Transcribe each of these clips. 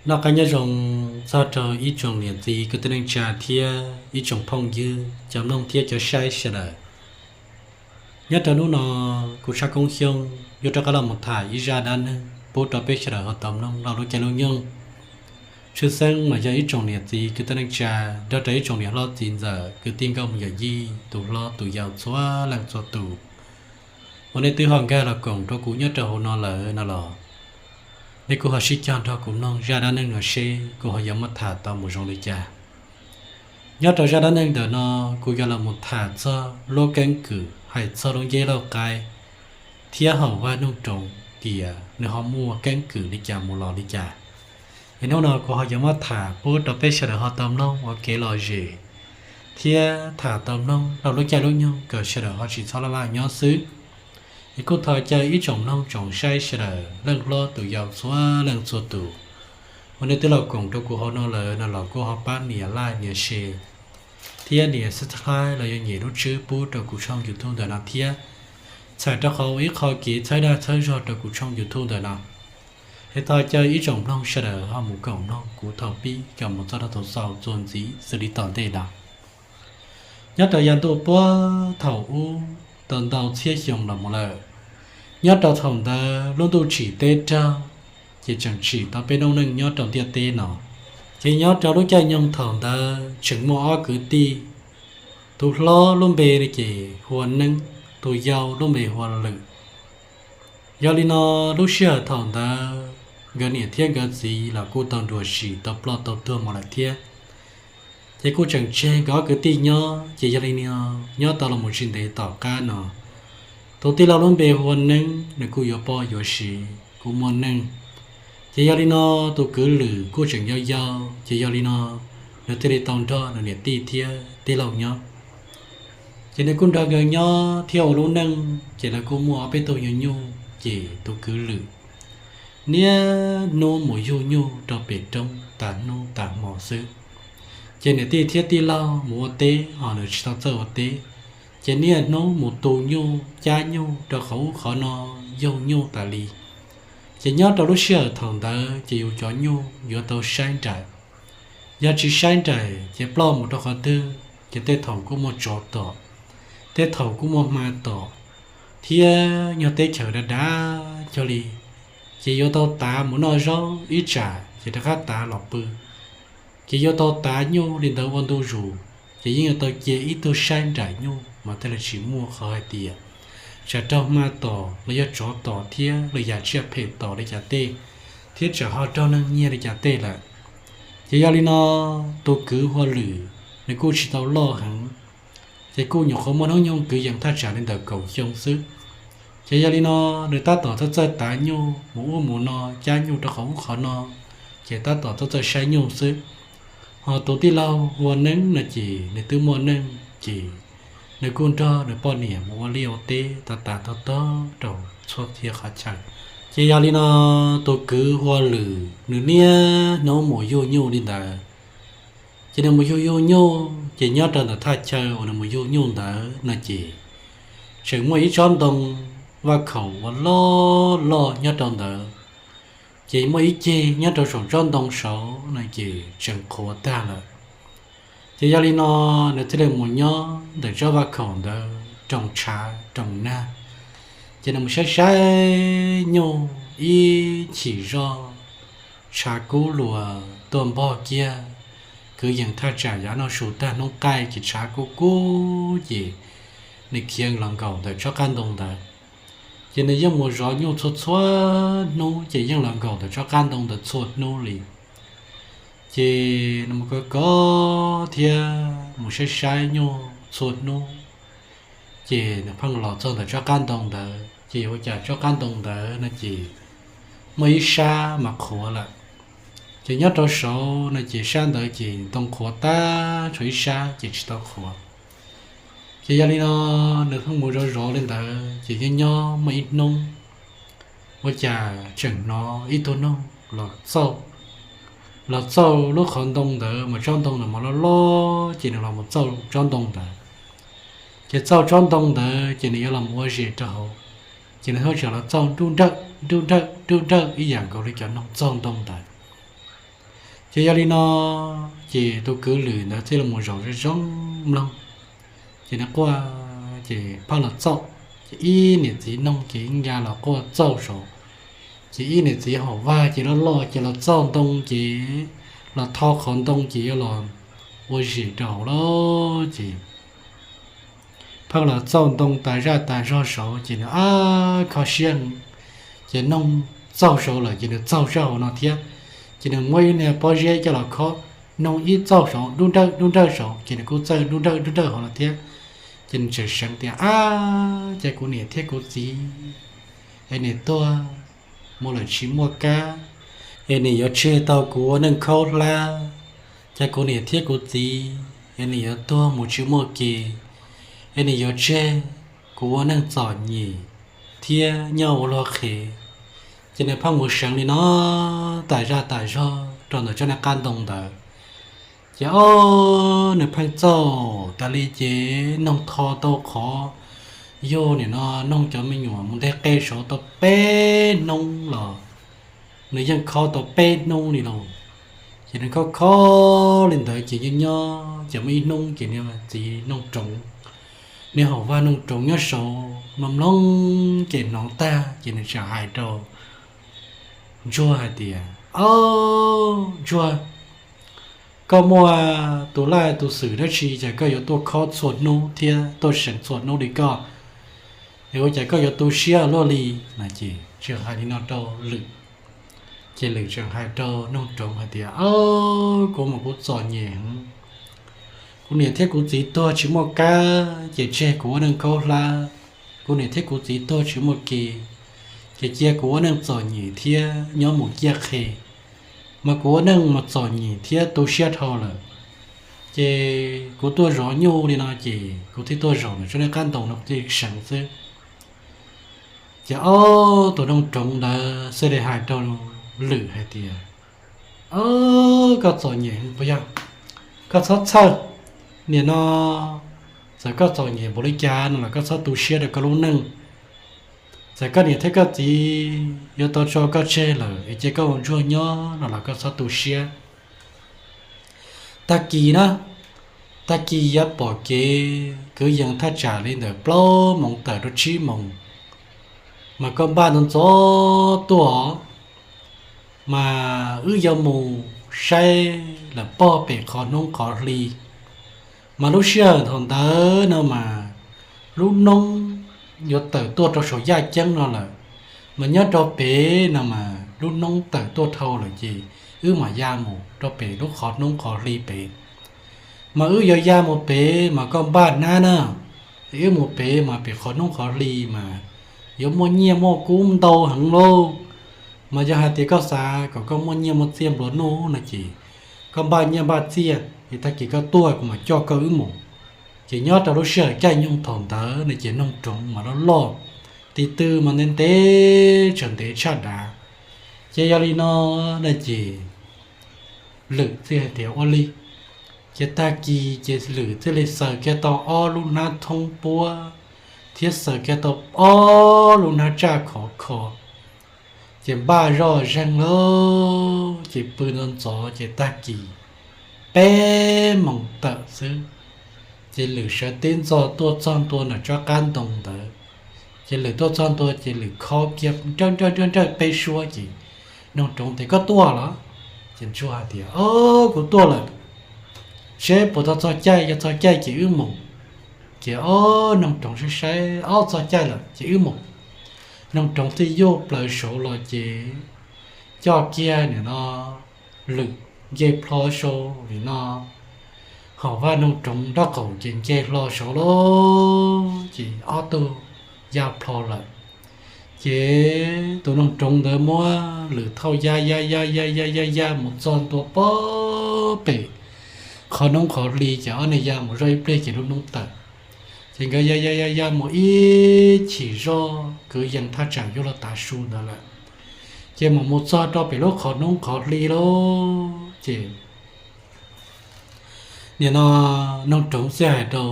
Noj qab nyob zoo txog rau ib tsoom niam txiv kwv tij neej tsa thiab ib tsoom phooj ywg cov mloog thiab cov saib sawv daws. Nyob rau hnub no, kuv Tshaj Koob Xyooj yuav rov qab los mus tham ib zaj dab neeg pub rau peb sawv daws ho tau mloog rau lub caij lub nyoog. Tshwj xeeb mas yog ib tsoom niam txiv kwv tij neej tsa nrog rau ib tsoom niam hlob txiv ntxawm kwv tij nkauj mus yawm yij tus hlob tus yau txhua leej txhua tus uas nej twb ho nkag los koom rau kuv nyob rau hauv no lawm no los, nej kuj ho sib cog nrog kuv mloog zaj dab neeg no seb kuv ho yuav muab tham tau mus zoo li cas. Nyob rau zaj dab neeg ntawm no, kuv yuav los mus tham txog lub keeb kwm hais txog lub nceb lauj qaib thiab hauv vaj nug roov tias nws ho muaj keeb kwm li cas mus los li cas. Es hnub no kuv ho yuav muab tham pub rau peb sawv daws ho tau mloog ua kev lom zem thiab tham tau mloog rau lub caij lub nyoog kom sawv daws ho tsis txhob laj laj nyob xwb. Es kuj thov caw ib tsoom mloog tsoom saib sawv daws leej hlob tus yau txhua leej txhua tus uas nej twb los koom rau kuv hauv no lawm no los kuj ho pab nias like nias share thiab nias subscribe los yog nyem lub tswb pub rau kuv tshooj YouTube ntawm no thiab. Txhawm rau qhov ib qho kev txhawb dag txhawb zog rau kuv tshooj YouTube ntawm no. Es thov caw ib tsoom mloog sawv daws ho mus koom mloog kuv thaum pib kom mus txog rau thaum xaus txuas ntxiv xws li tom ntej no. Nyob rau yav ntuj puag thaum ub tau ntau txhiab xyoo los mus lawm, nyob rau thaum ntawd lub ntuj tsim teb raug, ces tseem tsim tau peb noob neej nyob rau ntiaj teb no. Ces nyob rau lub caij nyoog thaum ntawd tseem muaj ob kwv tij, tus hlob lub npe ces hu ua Neeb, tus yau lub npe hu ua Lwm. Yog li no, lub sij hawm thaum ntawd nkawd niam thiab nkawd txiv los kuj tau nruam sim tau ploj tau tuag mus lawm thiab. Ces kuj tseem tseg nkawd ob kwv tij nyob, ces yog li no, nyob tau los mus tsis ntev tom qab no, tus tij laug lub npe hu ua Neeb nws kuj yuav poj yuav sev kuj muaj neej. Ces yog li no, tus kwv Lwm kuj tseem yau yau, ces yog li no, nws thiaj li tau nrog nws niam tij thiab tij laug nyob. Ces nws kuj nrog nkawd nyob thiab ua lub neej, ces lawv kuj muaj ob peb tug nyuag nyuj, ces tus kwv Lwm niaj hnub mus yug nyuj rau pem roob tas hnub tas hmo xwb. Ces niam tij thiab tij laug mus ua teb ho nws tsis tau txawj ua teb, ces niaj hnub mus tu nyuj cab nyuj rau qhov ub qhov no, yug nyuj tas li. Ces nyob rau lub sij hawm thaum ntawd ces yus cov nyuj yuav tau saib nraim. Yog tsis saib nraim ces ploj mus rau qhov twg ces tej thaum kuj muaj tsov tom, tej thaum kuj muaj hma tom, thiab nyuag teb chaws dav dav cuag li. Ces yuav tau tav mus noj zaub ib tsam ces rov qab tav los pw. Ces yuav tau tav nyuj li ntawd ua ntu zus, ces yeej yuav tau cia ib tug saib nraim nyuj mas thiaj li tsis muaj qhov hais tias tsam raug hma tom los yog tsov tom thiab los yam tsiaj phem tom li cas tej, thiab tsam ho raug neeg nyiag li cas tej lawm. Ces yog li no, tus kwv hu ua Lwm nws kuj tsis tau loj heev, ces kuj nyuam qhuav muaj hnub nyoog kwv yees thaj tsam li ntawm kaum xyoo xwb. Ces yog li no, nws tab tom txawj txawj tav nyuj mus ub mus no, cab nyuj rau qhov ub qhov no, ces tab tom txawj txawj saib nyuj xwb. Ho tus tij laug hu ua Neeb no ces nws twb muaj neej, ces nws kuj nrog nws poj niam mus ua liaj ua teb tav tas tog tog rau txhua txhia qhov chaw. Ces yog li no, tus kwv hu ua Lwm nws niaj hnub mus yug nyuj li ntawd. Ces nws mus yug yug nyuj, ces nyob rau ntawm thaj chaw uas nws mus yug nyuj ntawd no ces tseem muaj ib tsob ntoo vaj khaum uas loj loj nyob rau ntawd. Ces muaj ib ceg nyob rau saum tsob ntoo saud no ces tseem qhuav tag lawm. Ces yog li no, nws thiaj li mus nyob ntawm tsob vaj khaum ntawd roos tshav roos nag. Ces nws mus saib saib nyuj ib chim zoj, tshav kub luas tuaj npog kiag, kwv yees thaj tsam yav noj su tag hnub qaij ces tshav kub kub ces nws khiav los nkaum ntawm tsob qab ntoo ntawd. Ces nws yeej mus zov nyuj txhua txhua hnub ces yeej los nkaum ntawm tsob qab ntoo ntawd txhua hnub li. Ces nws mus kov kov thiab mus saib saib nyuj txhua hnub, ces nws pheej los txog ntawm tsob qab ntoo ntawd ces ua cas tsob qab ntoo ntawd no ces muaj ib sab mas qhuav lawm. Ces nyob rau saud no ces sab ntawd ces ntoo qhuav tag, tshuav ib sab ces tsis tau qhuav. Ces yog li no, nws pheej mus zov zov li ntawd ces nyob nyob muaj ib hnub, ua cas tseem hnov ib tug noog los txauj, los txauj lub qhov ntoo ntawd mas tsob ntoo ntawd mas loj loj ces nws los mus txauj tsob ntoo ntawd. Ces txauj tsob ntoo ntawd ces nws yuav los mus ua zes rau hauv, ces nws thiaj tseem los txauj nruj nrawj nruj nrawj nruj nrawj ib yam nkaus li cov noog txauj ntoo ntawd. Ces yog li no, ces tus kwv Lwm ntawd thiaj li mus zaum zoo zoo mloog. Ces nws quaj, ces phaj los txauj, ces ib niam txiv noog ces yeej ya los quaj txauj saud. Ces ib niam txiv hauv vaj ces loj loj ces los txauj ntoo ces los tho qhov ntoo ces yuav los ua zis rau hauv lawm ces pheej los txauj ntoo tas zaj tas zog saud ces nws ab kho siab, ces noog txauj saud lawm ces nws txaug sab hauv no thiab. Ces nws muab ib niag pob zeb coj los khob, noog ib txauj saud dub nrawj dub nrawj saud ces nws kuj txawj dub nrawj dub nrawj hauv no thiab. Ces nws tseem seev tias ab, ces kuv niam thiab kuv txiv es nim tuag mus lawm tsis muaj kab, es nim yuav tseg tau kuv ua neej khaub hlab, ces kuv niam thiab kuv txiv es nim yuav tuag mus tsis muaj ke, es nim yuav tseg kuv ua neej txom nyem thiab nyob ua luag qhev. Ces nws pheej mus seev li no tas zaj tas zog rau ntawm tsob niag qab ntoo ntawd. Ces ob nws pheej txauj tas li ces noog tho tau qhov yug nim no noog cov me nyuam mus nteg qe saud tau peb hnub los nws yeej khob tau peb hnub li lauj. Ces nws khob khob li ntawd ces nyob nyob ces muaj ib hnub ces niag txiv Noog Roov, niag hauv vaj Noog Roov nyob saud mloog mloog ces hnov tag ces nws tseem hais rau Ntsuag hais tias, Au, Ntsuag, koj muaj tus laj tus xwm dab tsi cas koj yuav tuaj khob txhua hnub thiab tuaj seev txhua hnub li koj? Es ua cas koj yuav tu siab luaj li? No ces tseem hais li no rau Lwm. Ces Lwm tseem hais rau Noog Roov hais tias, Au, kuv mas kuv txom nyem heev. Kuv niam thiab kuv txiv tuag tsis muaj kab ces tseg kuv ua neej khaub hlab. Kuv niam thiab kuv txiv tuag tsis muaj ke ces cia kuv ua neej txom nyem thiab nyob mus ciaj qhe. Mas kuv ua neej mas txom nyem thiab tu siab dhau lawm. Ces kuv tuaj zov nyuj li no ces kuv thiaj tuaj zaum ntawm tsob niag qab ntoo no kuv thiaj seev xwb. Ces ob tug Noog Roov ntawd xwb li hais rau Lwm hais tias, Au, koj txom nyem puas yog? Koj txhob txhawj. Nim no txawm koj txom nyem npaum li cas no los koj txhob tu siab rau koj lub neej. Txawm koj niam thiab koj txiv yuav tau tso koj tseg lawm es cia koj ua Ntsuag nyob no los koj txhob tu siab. Tag kis na, tag kis yuav pom kev kwv yees thaj tsam li ntawm plaub moos tawm rau tsib moos, mas koj npaj ntxov ntxov tuaj, mas wb yuav mus saib lawm pog pem qhov hnub qhov hli. Mas lub sij hawm thaum ntawd no mas lub hnub yuav tawm tuaj rau saum yaj ceeb no lawm, mas nyob rau pem no mas lub hnub tawm tuaj dhau lawm ces wb mam ya mus rau pem lub qhov hnub qhov hli pem. Mas wb yuav ya mus pem mas koj npaj hnab na, wb mus pem mas pem qhov hnub qhov hli mas yuav muaj nyiaj muaj kub ntau heev lauj. Mas yog hais tias koj xav kom koj muaj nyiaj muaj txiaj nplua nuj no ces koj npaj nyiaj npaj txiaj es tag kis koj tuaj kuv mam coj koj wb mus. Ces nyob rau lub sij hawm caij nyoog thaum ntawd no ces Noog Roov mas loj loj, tis tw mas ntev ntev tshaj ntev tshaj dav. Ces yog li no na ces Lwm thiaj hais tias ua li. Ces tag kis ces Lwm thiaj li xaws kiag tau ob lub hnab thoob puab thiab xaws kiag tau ob lub hnab tsaj khov kho. Ces npaj zoj zeeg lawm ces pw ntxov ntxov ces tag kis peb moos tawm xwb, ces Lwm sawv tib ntxov tuaj txog ntua ntawm tsob qab ntoo ntawd. Ces Lwm tuaj txog ntua ces Lwm khob kiag nrawj nrawj nrawj nrawj peb suab ces Noog Roov tias, Koj tuaj los? Ces Ntsuag hais tias, Au, kuv tuaj lawm, seb puas tau txog caij, yog txog caij ces wb mus. Ces ob Noog Roov saib saib, Au, txog caij lawm ces wb mus. Noog Roov thiaj yuj plaws saud los ces coj kiag nim no Lwm nce plho saud nim no hauv vaj Noog Roov nraub qaum ces nce hlo saud lawm ces ob tug ya plho lawm. Ces tus Noog Roov ntawd muab Lwm thauj ya ya ya ya ya ya ya mus txog ntua pem qhov hnub qhov hli ces ob niag ya mus zoj ib pliag ces lub hnub tawm. Ces nkawd ya ya ya ya mus ib chim zoj kwv yees thaj tsam yuav luag tav su ntawd lawm, ces mam mus txog rau pem lub qhov hnub qhov hli lawm ces nim no Noog Roov thiaj hais rau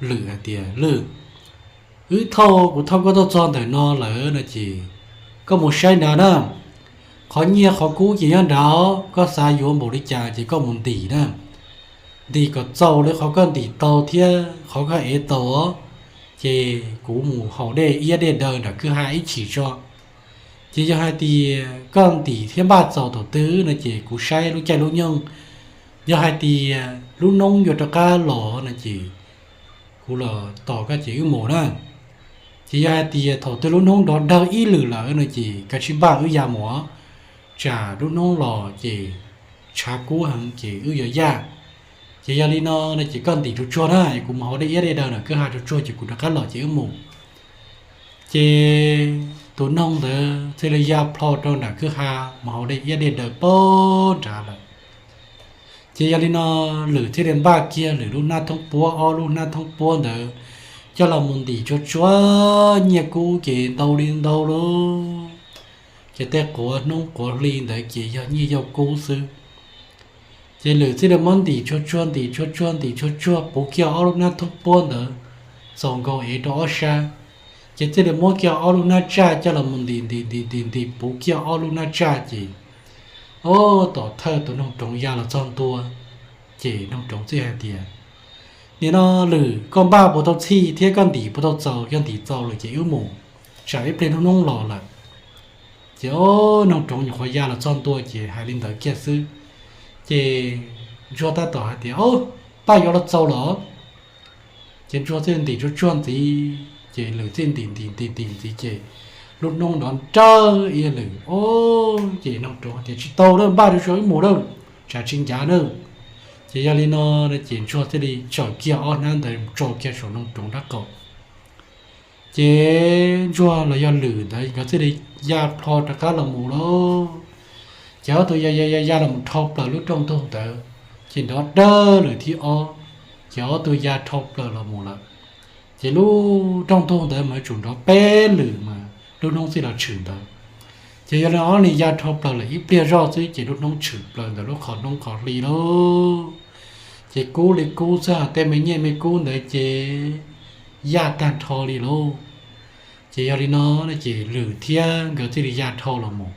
Lwm hais tias, Lwm, wb thauj, kuv thauj koj tuaj txog ntawm no lawm no ces koj mus saib nrad na, Qhov nyiaj qhov kub ces nyob nrad, koj xav yuav npaum li cas ces koj mus ntim na, ntim kom txaus li qhov koj ntim tau thiab qhov koj ev tau os, ces kuv mus haus dej iab dej daw nram kwj ha ib chim tso. Ces yog hais tias koj ntim thiab npaj txaus thaum twg no ces kuv saib lub caij lub nyoog, yog hais tias lub hnub yuav rov qab los no ces kuv los tos koj ces wb mus na. Ces yog hais tias thaum twg lub hnub nrov dawg ib lwm lawm no ces koj cia li npaj wb ya mus, tsam lub hnub los ces tshav kub heev ces wb yuav yaj. Ces yog li no no ces koj ntim tsuag tsuag na, kuv mus haus dej iab dej daw nram kwj ha tsuag tsuag ces kuv rov qab los ces wb mus. Ces tus noog ntawd thiaj li ya plho rau nram kwj ha, mus haus dej iab dej daw pag nrad lawm. Ces yog li no Lwm thiaj li npaj kiag Lwm lub hnab thoob puab, ob lub hnab thoob puab ntawd coj los mus ntim tsuag tsuag, nyiaj kub ces ntau li ntau lauj. Ces tej quav hnub quav hli ntawd ces yog nyiaj yog kub xwb. Ces Lwm thiaj li muab ntim tsuag tsuag, ntim tsuag tsuag, ntim tsuag tsuag puv kiag ob lub hnab thoob puab ntawd, txaus nkaus ev rau ob sab. Ces thiaj li muab kiag ob lub hnab tsaj coj los mus ntim ntim ntim ntim ntim puv kiag ob lub hnab tsaj ces, o, tom thawj tus noog roov ya los txog ntua. Ces noog roov thiaj hais tias, Nim no Lwm, koj npaj puas tau txhij thiab koj ntim puas tau txaus? Yog ntim txaus lawm ces wb mus, tsam ib pliag hnub hnub los lawm. Ces o, noog roov nyuam qhuav ya los txog ntua ces hais li ntawd kiag xwb. Ces ntsuag tab tom hais tias, O, npaj yuav los txaus los? Ces ntsuag thiaj ntim tsuag tsuag ntxiv, ces Lwm thiaj ntim ntim ntim ntim ntxiv ces lub hnub nrov nrawj ib lwm, o, ces noog roov tias, Tsis tau lawm, npaj tsuag tsuag wb mus lawm, tsam tsis ncav nawb. Ces yog li no ces ntsuag thiaj li tsawm kiag ob hnab ntawd tso kiag saum noog roov nraub qaum. Ces ntsuag los yog Lwm ntawd nkawd thiaj li ya plho rov qab los mus lauj. Ces ob tug ya ya ya ya los mus dhau plaws lub rooj ntug ntawd, ces nrov dawg lwm thib ob, ces ob tug ya dhau plaws los mus lawm. Ces lub rooj ntug ntawd mas yuav tsum nrov peb lwm mas lub hnub thiaj los tshwm ntawd. Ces yog li ob leeg ya dhau plaws lawm ib pliag zoj xwb ces lub hnub tshwm plaws ntawm lub qhov hnub qhov hli lauj. Ces kub li kub xwb, tej me nyiaj me kub ntawd ces yaj tag nrho li lauj. Ces yog li no ces Lwm thiab nkawd thiaj li ya dhau los mus.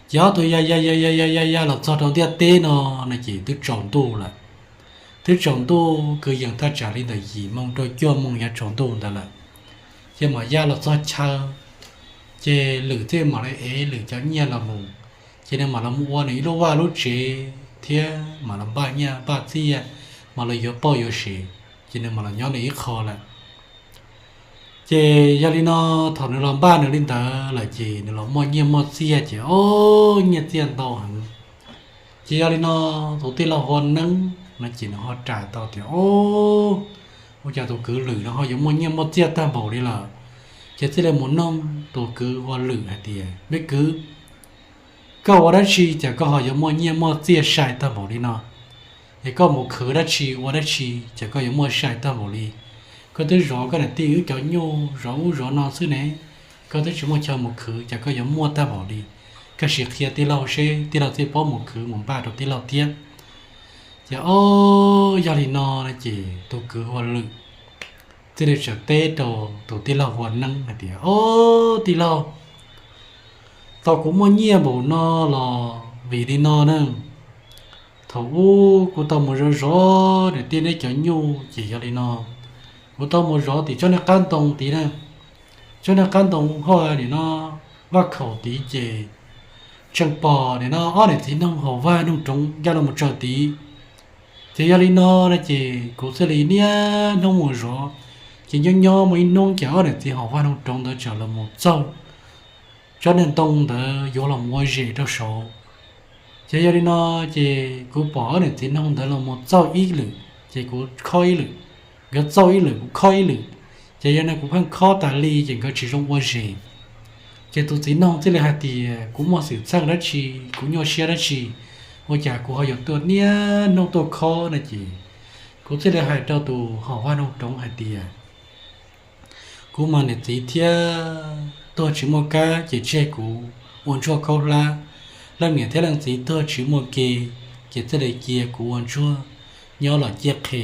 Ces ob tug ya ya ya ya ya ya ya los txog rau ntiaj teb no, no ces twb tsaus ntuj lawm. Twb tsaus ntuj kwv yees thaj tsam li ntawm yim moo rau cuaj moo yav tsaus ntuj ntawd lawm. Ces mam ya los txog chaw, ces Lwm thiaj mam li ev Lwm cov nyiaj los mus. Ces nws mam los mus ua nws ib lub vaj lub tsev thiab mam los npaj nyiaj npaj txiaj, mam los yuav poj yuav sev, ces nws mam los nyob nws ib qho lawm. Ces yog li no, thaum nws los npaj nws li ntawd lawm ces nws los muaj nyiaj muaj txiaj ces, o, nyiaj txiaj ntau heev. Ces yog li no, tus tij laug Hua Neeb no ces nws ho ras tau tias, O, ua cas tus kwv Lwm no ho yuav muaj nyiaj muaj txiaj tag npaum li lawm? Ces thiaj li mus noog tus kwv Hua Lwm hais tias, Me kwv, koj ua dab tsi cas koj ho yuav muaj nyiaj muaj txiaj sai tag npaum li no? Es koj mus khwv dab tsi ua dab tsi cas koj yuav muaj sai tag npaum li? Koj twb zov koj niam tij wb cov nyuj zov ub zov no xwb ne, koj twb tsis muaj chaw mus khwv cas koj yuav muaj tag npaum li? Koj sim qhia tij laug seb tij laug thiaj paub mus khwv mus npaj rau tij laug thiab. Ces, o, yog li no ces tus kwv Hua Lwm thiaj li teb rau tus tij laug Hua Neeb hais tias, O, tij laug, tau kuv muaj nyiaj npaum no los vim li no na. Thaum ub kuv tau mus zov zov niam tij neb cov nyuj ces yog li no, kuv tau mus zov tim tsob niag qab ntoo tid na. Tsob niag qab ntoo hauv nim no vaj khaum tid ces tseem pom nim no ob niam txiv noog haum vaj noog roov ncaj los mus tsaws tid. Ces yog li no na ces kuv thiaj li niaj hnub mus zov, ces nyob nyob muaj ib hnub ces ob niam txiv haum vaj noog roov ntawd txawm los mus txaug tsob niag ntoo ntawd yuav los ua zes rau saud. Ces yog li no ces kuv pom ob niam txiv noog ntawd los mus txaug ib lwm ces kuv khob ib lwm, nkawd txaug ib lwm kuv khob ib lwm. Ces yog no kuv pheej khob tas li ces nkawd tsis zoo ua zes. Ces tus txiv noog thiaj li hais tias, Kuv muaj xwm txheej dab tsi, kuv nyuaj siab dab tsi, ua cas kuv ho yuav tuaj niaj hnub tuaj khob no? Ces kuv thiaj li hais rau tus haum vaj noog roov hais tias, Kuv mas niam txiv thiab tuag tsis muaj kab ces tseg kuv ua ntsuag khaub hlab. Leej niam thiab leej txiv tuag tsis muaj ke, ces thiaj li cia kuv ua ntsuag nyob los ciaj qhe.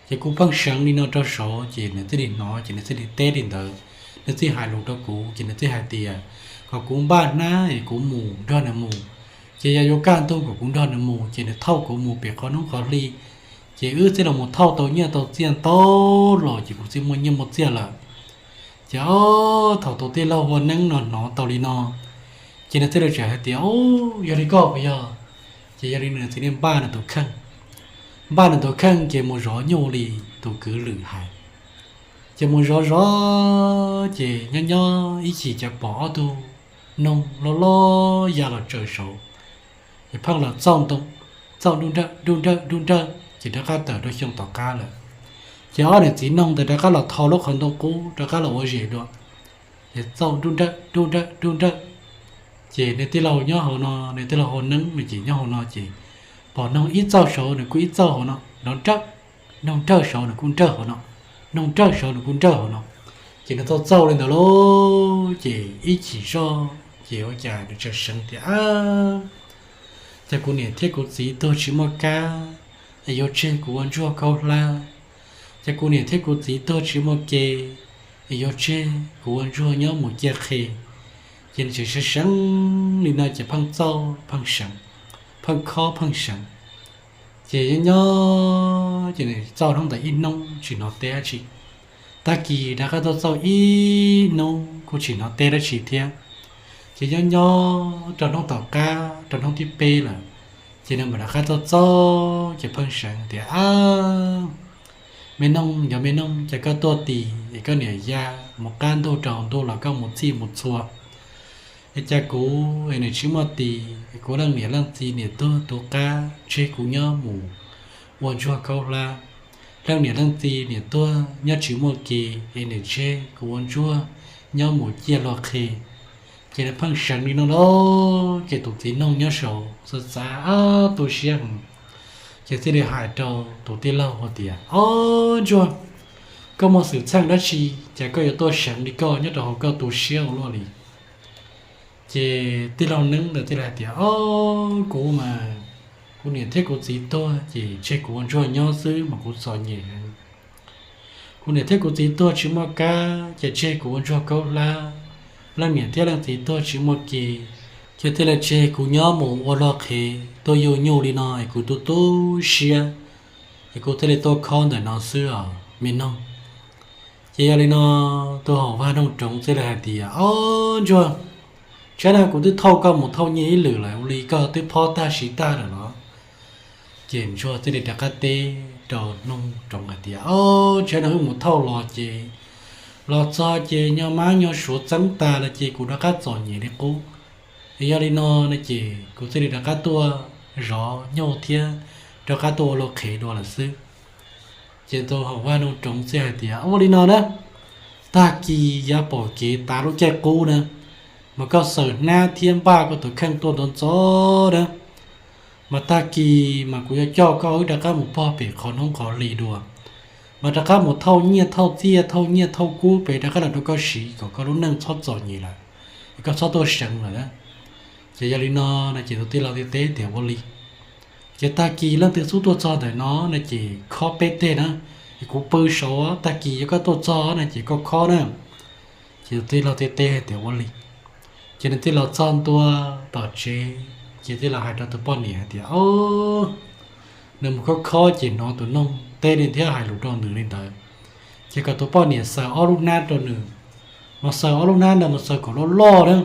Ces kuv pheej seev li no rau saud, ces nws thiaj li hnov, ces nws thiaj li teb li ntawd. Nws thiaj hais lus rau kuv, ces nws thiaj hais tias, kom kuv npaj hnab es kuv mus nrog nws mus. Ces yog yuav kaj ntug kom kuv nrog nws mus ces nws thauj kuv mus pem qhov hnub qhov hli, ces wb thiaj los mus thauj tau nyiaj tau txiaj ntau los ces kuv thiaj muaj nyiaj muaj txiaj lawm. Ces o, thaum tus tij laug Hua Neeb no hnov tau li no, ces nws thiaj li txawm hais tias, Au, yog li koj puas yog? Ces yog li nws thiaj li npaj nws tus kheej, npaj nws tus kheej ces mus zov nyuj li tus kwv Lwm hais. Ces mus zov zov ces nyob nyob ib chim ces pom ob tug noog loj loj ya los tsaws saud, ces pheej los txauj ntoo, txauj nruj nrawj nruj nrawj nruj nrawj ces rov qab tawm rau xyoo tom qab lawm. Ces ob niam txiv noog ntawd rov qab los tho lub qhov ntoo qub rov qab los ua zes dua, ces txauj nruj nrawj nruj nrawj nruj nrawj. Ces nws tij laug nyob hauv no, nws tij laug Hua Neeb no ces nyob hauv no ces pom noog ib txauj saud nws kuj ib txauj hauv no, noog nrawj, noog nrawj saud nws kuj nrawj hauv no, noog nrawj saud nws kuj nrawj hauv no. Ces nws txauj txauj li ntawd lauj ces ib chim zoj ces ua cas nws txawm seev tias, Ab, cas kuv niam thiab kuv txiv tuag tsis muaj kab es yuav tseg kuv ua ntsuag khaub hlab, ces kuv niam thiab kuv txiv tuag tsis muaj ke es yuav tseg kuv ua ntsuag nyob mus ciaj qhe. Ces nws tseem seev seev li no ces pheej txauj pheej seev, pheej khob pheej seev. Ces nyob nyob ces nws txauj hnub ntawd ib hnub tsis hnov teb dab tsi. Tag kis rov qab tuaj txauj ib hnub kuj tsis hnov teb dab tsi thiab. Ces nyob nyob rau hnub tom qab rau hnub thib peb lawm, ces nws mam rov qab tuaj txauj ces pheej seev tias, Ab, me noog, yog me noog, cas koj tuaj tis es koj niam ya mus qab ntuj rau hauv ntuj los koj mus txhij mus txhua, es cas kuv es niam tsis muaj tis, kuv leej niam leej txiv niam tuag tus qab tseg kuv nyob mus ua ntsuag khaub hlab, leej niam leej txiv niam tuag nyob tsis muaj ke es niam tseg kuv ua ntsuag nyob mus ciaj luag qhe. Ces nws pheej seev li no lauj, ces tus txiv noog nyob saud xav xav tu siab heev, ces thiaj li hais rau tus tij laug hais tias, Ob ntsuag, koj muaj xwm txheej dab tsi cas koj yuav tuaj seev li koj nyob rau hauv koj tu siab ua luaj li? Ces tij laug Neeb ntawd thiaj li hais tias, Ob, kuv mas kuv niam thiab kuv txiv tuag ces tseg kuv ua ntsuag nyob xwb mas kuv txom nyem heev. Kuv niam thiab kuv txiv tuag tsis muaj kab ces tseg kuv ua ntsuag khaub hlab, leej niam thiab leej txiv tuag tsis muaj ke, ces thiaj li tseg kuv nyob mus ua luag qhev tuaj yuj nyuj li no es kuv tu tu siab, es kuv thiaj li tuaj khob ntawm no xwb os me noog. Ces yog li no tus hauv vaj noog roov thiaj li hais tias, Ob ntsuag, tsam no kuv twb thauj koj mus thauj nyiaj ib lwm lawm ua li koj twb phob tag siv tag lawm los? Ces ntsuag thiaj li rov qab teb rau noog roov hais tias, Ob, tsam no wb mus thauj los ces los txog ces nyo mab nyo suav txeeb tas lawm ces kuv rov qab txom nyem li qub. Es yog li no no ces kuv thiaj li rov qab tuaj zov nyuj thiab rov qab tuaj ua luag qhev dua lawm xwb. Ces tus hauv vaj noog roov thiaj hais tias, Ua li no na, tag kis yav pom kev tav lub caij qub na, mas koj xaws hnab thiab npaj koj tus kheej tuaj ntxov ntxov na, mas tag kis mas kuv yuav coj koj wb rov qab mus pog pem qhov hnub qhov hli dua, mas rov qab mus thauj nyiaj thauj txiaj thauj nyiaj thauj kub pem rov qab los rau koj siv kom koj lub neej txhob txom nyem lawm, es koj txhob tuaj seev lawm na. Ces yog li no no ces tus tij laug thiaj teb tias, Ua li. Ces tag kis leej twg xub tuaj txog ntawm no no ces khob peb teg na, es kuv pw saud, tag kis yog koj tuaj txog no ces koj khob na. Ces tus tij laug thiaj teb tias, Ua li. Ces nws thiaj los txog ntua tom tsev, ces thiaj los hais rau tus poj niam hais tias, Ob, nws mus khob khob ces hnov tus noog teb li thiab hais lus rau nws li ntawd, ces kom tus poj niam xaws ob lub hnab rau nws, mas xaws ob lub hnab ntawd mas xaws kom loj loj na,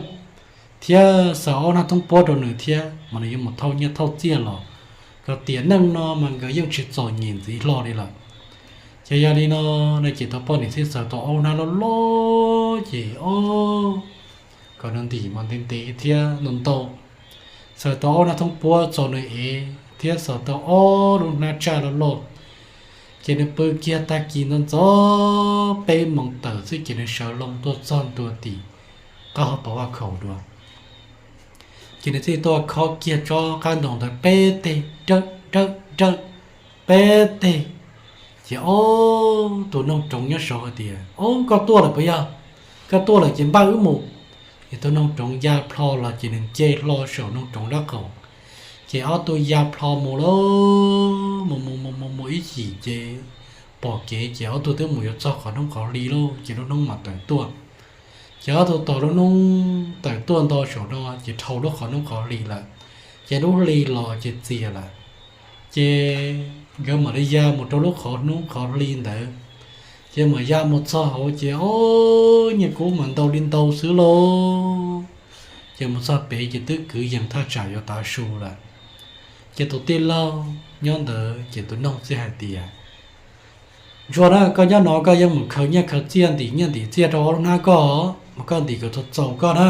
thiab xaws ob hnab thoob puab rau nws thiab mas nws yuav mus thauj nyiaj thauj txiaj los, kom tiam neej no mas nkawd yeej tsis txom nyem ntxiv hlo li lawm. Ces yog li no no ces tus poj niam thiaj xaws tau ob lub hnab loj loj ces ob, kom nws ntim mas ntev ntev thiab ntau ntau, xaws tau ob hnab thoob puab txaus nws ev thiab xaws tau ob lub hnab tsaj loj loj. Ces nws pw kiag tag kis ntxov ntxov peb moos tawm xwb ces nws sawv loo tuaj txog ntua tim qab hauv paus vaj khaum dua. Ces nws thiaj tuaj khob kiag tsob qab ntoo ntawd peb teg, dawb dawb dawb, peb teg. Ces ob, tus noog roov nyob saud hais tias, Ob, koj tuaj lawm puas yog? Koj tuaj lawm ces npaj wb mus. Ces tus noog roov ya plho los ces nws nce hlo saum noog roov dab qaum. Ces ob tug ya plho mus lauj, mus mus mus mus mus ib chim ces pom kev ces ob tug twb mus yuav txog qhov hnub qhov hli lauj, ces lub hnub mam tawm tuaj. Ces ob tug tos lub hnub tawm tuaj nto saum no ces dhau lub qhov hnub qhov hli lawm, ces lub hli los ces txias lawm. Ces nkawd mam li ya mus rau lub qhov hnub qhov hli ntawd, ces mam ya mus txog hauv ces ob nyiaj kub mas ntau li ntau xwb lauj. Ces mus txog pem ces twb kwv yees thaj tsam yuav tav su lawm. Ces tus tij laug nyob ntawd ces tus noog txawm hais tias, Ntsuag na, koj nyob no koj yeej mus khaws nyiaj khaws txiaj ntim nyiaj ntim txiaj rau ob lub hnab koj, mas koj ntim kom txaus txaus koj na.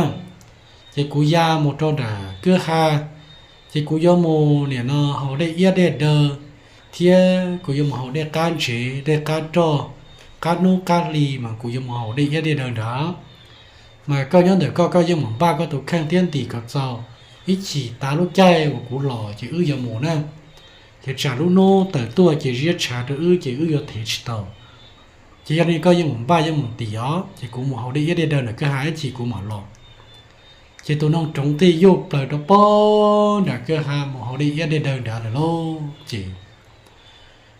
Ces kuv ya mus rau nram kwj ha, ces kuv yuav mus nim no haus dej iab dej daw, thiab kuv yuav mus haus dej qab ntsev dej qab roj, qab hnub qab hli mas kuv yuav mus haus dej iab dej daw nrad. Mas koj nyob ntawm koj, koj yeej mus npaj koj tus kheej thiab ntim kom txaus, ib chim tav lub caij uas kuv los ces wb yuav mus na. Ces tsam lub hnub tawm tuaj ces ziab tshav rau wb ces wb yuav thev tsis tau. Ces yog li koj yeej mus npaj yeej mus ntim os, ces kuv mus haus dej iab dej daw nram kwj ha ib chim kuv mam los. Ces tus noog roov thiaj yuj plaws rau pog nram kwj ha mus haus dej iab dej daw nrad lawm lauj. Ces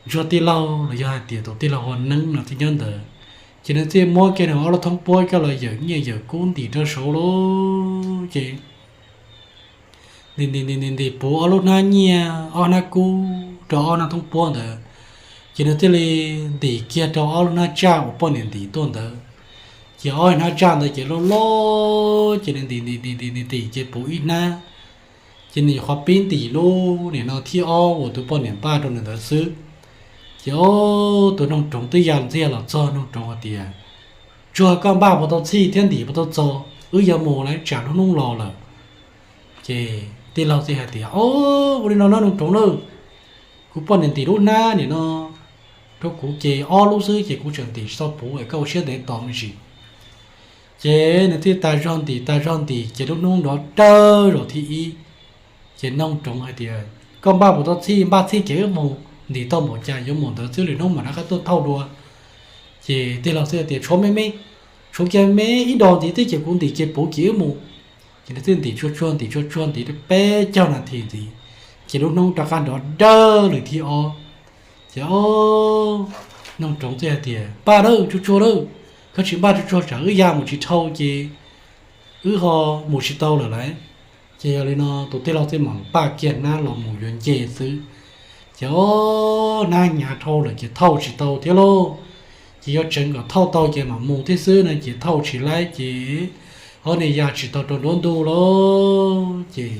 ntsuag tij laug los yog hais tias tus tij laug hu ua Neeb no thiaj nyob ntawd, ces nws thiaj muab kiag nws ob lub thoob puab coj los yawm nyiaj yawm kub ntim rau saud lauj. Ces ntim ntim ntim ntim puv ob lub hnab nyiaj ob hnab kub rau ob hnab thoob puab ntawd, ces nws thiaj li ntim kiag rau ob lub hnab tsaj uas poj niam ntim tuaj ntawd. Ces ob hnab tsaj ntawd ces loj loj, ces nws ntim ntim ntim ntim ntim ces puv ib hnab, ces nws nyuam qhuav pib ntim lub nim no thib ob uas tus poj niam npaj rau nws ntawd xwb. Ces tus noog roov twb ya ntxiag los txog, noog roov hais tias, Ntsuag, koj npaj puas tau txhij thiab ntim puas tau txaus, wb yuav mus lawm tsam lub hnub los lawm. Ces tij laug thiaj hais tias, Ua li no no noog roov na, kuv poj niam ntim lub hnab nim no rau kuv ces ob lub xwb ces kuv tseem ntim tsis tau puv es koj ua siab ntev tos me ntsis. Ces nws thiaj tas zog ntim tas zog ntim ces lub hnub nrov dawb zaum thib ib. Ces noog roov hais tias, Koj npaj puas tau txhij, npaj txhij ces wb mus, ntim tau npaum cas yuav mus ntawd xwb, lwm hnub mam rov qab tuaj thauj dua. Ces tij laug thiaj tias, Tshuav me me, tshuav kiag me ib dos ntxiv thiab ces kuv ntim ces puv ces wb mus. Ces nws thiaj ntim tsuag tsuag ntim tsuag tsuag ntim peb caug nas this ntxiv, ces lub hnub rov qab nrov dawb lwm thib ob. Ces noog roov thiaj hais tias, Npaj lawm, tsuag tsuag lawm, koj tsis npaj tsuag tsuag tsam wb ya mus tsis dhau ces wb ho mus tsis tau lawm lauj. Ces yog li no tus tij laug thiaj mam npaj kiag hnab los mus yuav nce xwb. Ces hnab hnyav dhau lawm ces thauj tsis tau thiab lauj. Ces yog tseev kom thauj tau ces mam mus thiab xwb no ces thauj tsis laib ces ob niag ya tsis tau rau nruab ntug lauj. Ces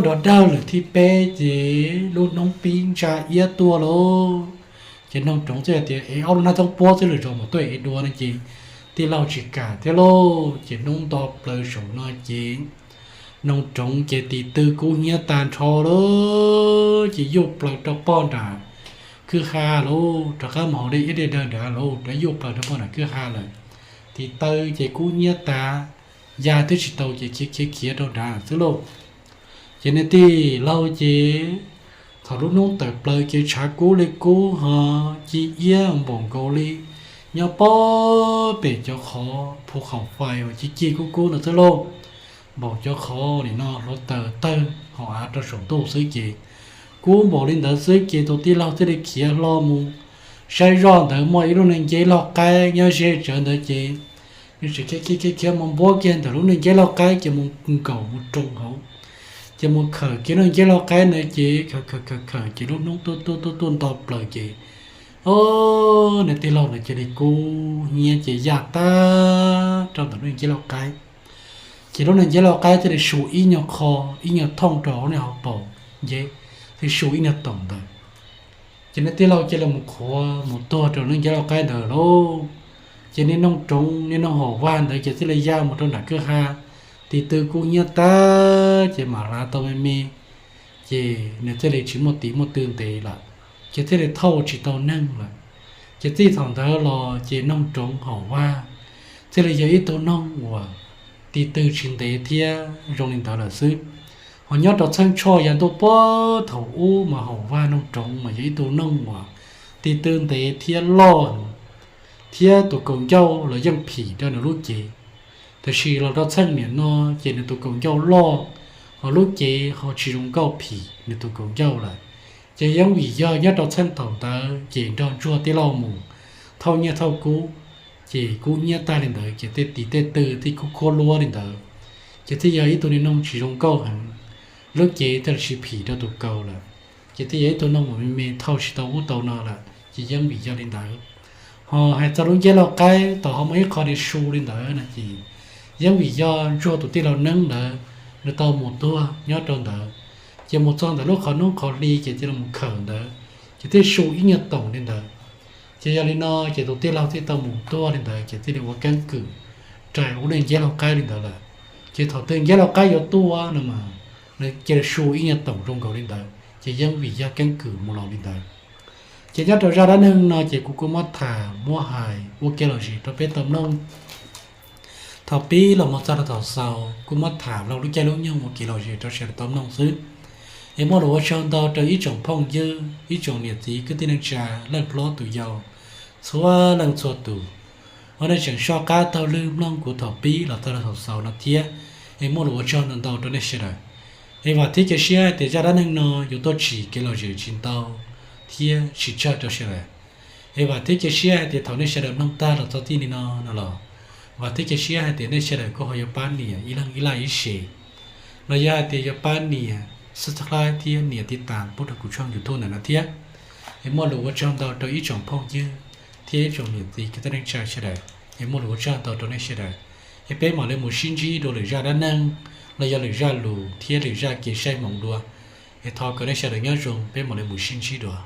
nrov dawb lwm thib peb ces lub hnub pib ntsa iab tuaj lauj. Ces noog roov thiaj tias, Es ob lub hnab thoob puab xwb lwm zaus mam tuaj ev dua no ces tij laug tsis kam thiab lauj. Ces hnub nto plaws saum no ces noog roov ces tis tw kub hnyiab tag nrho lauj. Ces yuj plaws rau pog nram kwj ha lauj, rov qab mus haus dej iab dej daw nrad lauj, rov yuj plaws rau pog nram kwj ha lawm. Tis taw ces kub hnyiab tas, ya twb tsis tau ces khiav khiav khiav rau nrad xwb lauj. Ces nws tij laug ces thaum lub hnub tawm plaws ces tshav kub li kub ho ci iab npaum nkaus li nyob pob pem cov qhov phu qhaum fais uas ci ci kub kub ntawd xwb lauj. Npaum cov qhov nim no hluav taws tawg hauv av rau saum ntuj xwb ces kub npaum li ntawd xwb ces tus tij laug thiaj li khiav hlo mus saib zoj ntawd muaj ib lub niag nceb loj qaib nyob ze tsawv ntawd ces nws tseem khiav khiav khiav khiav mus npuab kiag ntawm lub niag nceb loj qaib ces mus nkaum mus roo hauv, ces mus khawm kiag lub niag nceb loj qaib ntawd ces khawm khawm khawm khawm ces lub hnub tuaj tuaj tuaj tuaj nto plaws ces, o, nws tij laug ntawd cia li kub hnyiab ces yaj tag rau ntawm lub niag nceb loj qaib. Ces lub niag nceb loj qaib thiaj li su ib nyuag qho, ib nyuag thooj rau hauv niag hauv paus nceb, thiaj su ib nyuag toom ntawd. Ces nws tij laug cia li mus qhuav mus tuag rau lub niag nceb loj qaib ntawd lauj. Ces niag noog roov niag noog haum vag ntawd ces thiaj li ya mus rau nram kwj ha, tis tw kub hnyiab tag ces mam hlav tau me me. Ces nws thiaj li tsis muaj tis muaj tw ntev lawm, ces thiaj li thauj tsis tau neeg lawm. Ces txij thaum ntawd los ces noog roov haum vag thiaj li yog ib tug noog uas tis tw tsis ntev thiab zoo li ntawd lawm xwb. Ho nyob rau txheej tshoj yav ntuj puag thaum ub mas haum vag noog roov mas yog ib tug noog uas tis tw ntev thiab loj, thiab tus kaus ncauj los yeej phim rau nws lub cev. Tiam sis los rau txheej niam no ces nws tus kaus ncauj loj, ho lub cev ho tsis zoo nkauj phim nws tus kaus ncauj lawm. Ces yeej vim yog nyob rau txheej thaum ntawd ces nrog ntsuag tij laug mus thauj nyiaj thauj kub, ces kub hnyiab tag li ntawd, ces tej tis tej tw thiaj kub khuab luab li ntawd, ces thiaj yog ib tug niag noog tsis zoo nkauj heev, lub cev thiaj li tsis phim rau tus kaus lawm, ces thiaj yog ib tug noog uas me me thauj tsis tau ub tau no lawm. Ces yeej vim yog li ntawd, ho hais txog lub nceb laug qaib tau ho muaj ib qho li su li ntawd no ces yeej vim yog ntsuag tus tij laug neeb ntawd nws tau mus tuag nyob rau ntawd, ces mus txog ntawm lub qhov noob qhov hli ces cia li mus khawm ntawd, ces thiaj su ib nyuag toom li ntawd. Ces yog li no ces tus tij laug thiaj tau mus tuag li ntawd, ces thiaj li ua keeb kwm rais ua lub nceb laug qaib li ntawd lawm. Ces thaum twg nceb laug qaib yuav tuaj no mas nws cia li su ib nyuag toom zoo nkaus li ntawd, ces yeej vim yog keeb kwm mus los li ntawd. Ces nyob rau zaj dab neeg no ces kuv kuj muab tham muab hais ua kev lom zem rau peb tau mloog thaum pib los mus txog rau thaum xaus, kuj muab tham lub caij lub nyoog ua kev lom zem rau sawv daws tau mloog xwb. Es muaj lus ua tsaug ntau rau ib tsoom phooj ywg, ib tsoom niam txiv kwv tij neej tsa, leej hlob tus yau, txhua leej txhua tus uas nej tseem soj qab taug lw mloog kuv thaum pib los txog rau thaum xaus no thiab. Es muaj lus ua tsaug ntau ntau rau nej sawv daws. Es vam thiab cia siab hais tias zaj dab neeg no yuav tuaj tsim kev lom zem tsis ntau thiab tsis tsawg rau sawv daws. Es vam thiab cia siab hais tias thaum nej sawv daws mloog tag los txog txij li no no los, vam thiab cia siab hais tias nej sawv daws kuj ho yuav pab nias ib leeg ib like ib share, los yog hais tias yuav pab nias subscribe thiab nias tiv tas pub rau kuv tshooj YouTube ntawm no thiab. Es muaj lus ua tsaug ntau rau ib tsoom phooj ywg thiab ib tsoom niam txiv kwv tij neej tsa sawv daws. Es muaj lus ua tsaug ntau rau nej sawv daws. Es peb mam li mus sib ntsib dua lwm zaj dab neeg los yog lwm zaj lus thiab lwm zaj kev saib hmoov dua. Es thov kom nej sawv daws nyob zoo, peb mam li mus sib ntsib dua.